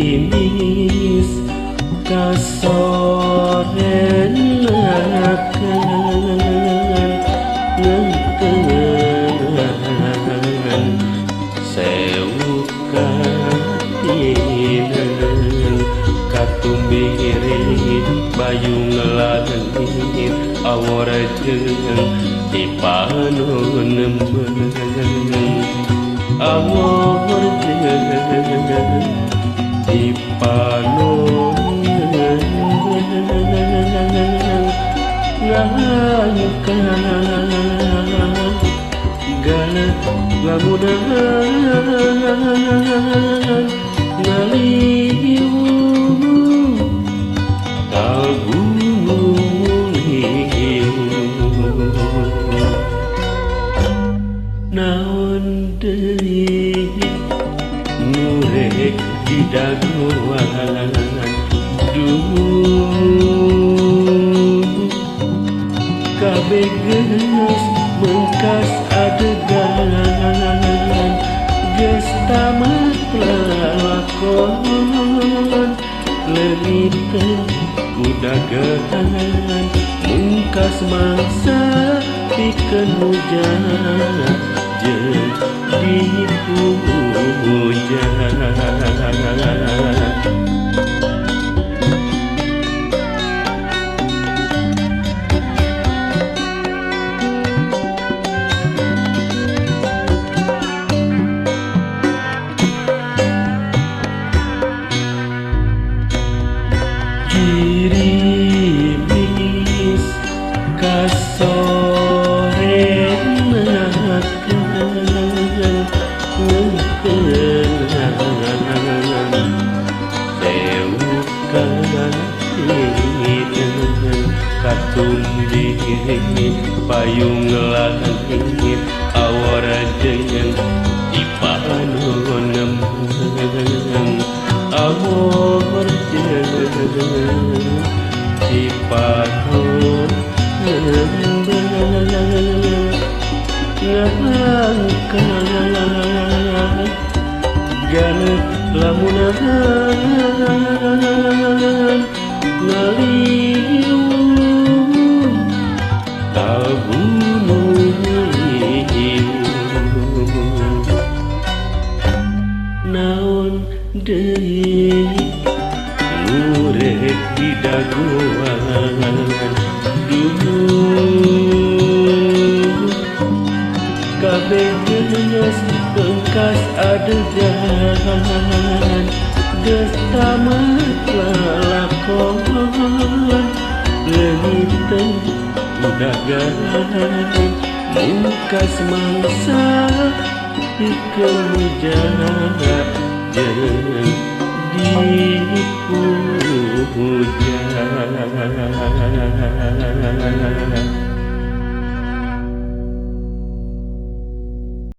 Girimis kasorenakeun ngentengan sewu katinen katumbiring bayung langit awor jeung dipanon awor jeung dipanon ngangkan gala lamunan ngaliu kaguliu naon deui nu rek didagoan duh kabeh geus mengkas adegan geus tamat lalakon leungiteun ku dagangan mungkas mangsa pikeun hujan jeung dipuja. Girimis kasorenakeun ngentengan sewu katinen katumbiring payung langit awor jeung dipanon awor jeung dipanon ngangkan gala lamunan ngaliu kabunuliu naon deui nu rek didagoan duh kabeh geus bengkas adegan geus tamat lalakon leungiteun ku dagangan mungkas mangsa pikeun muja jeung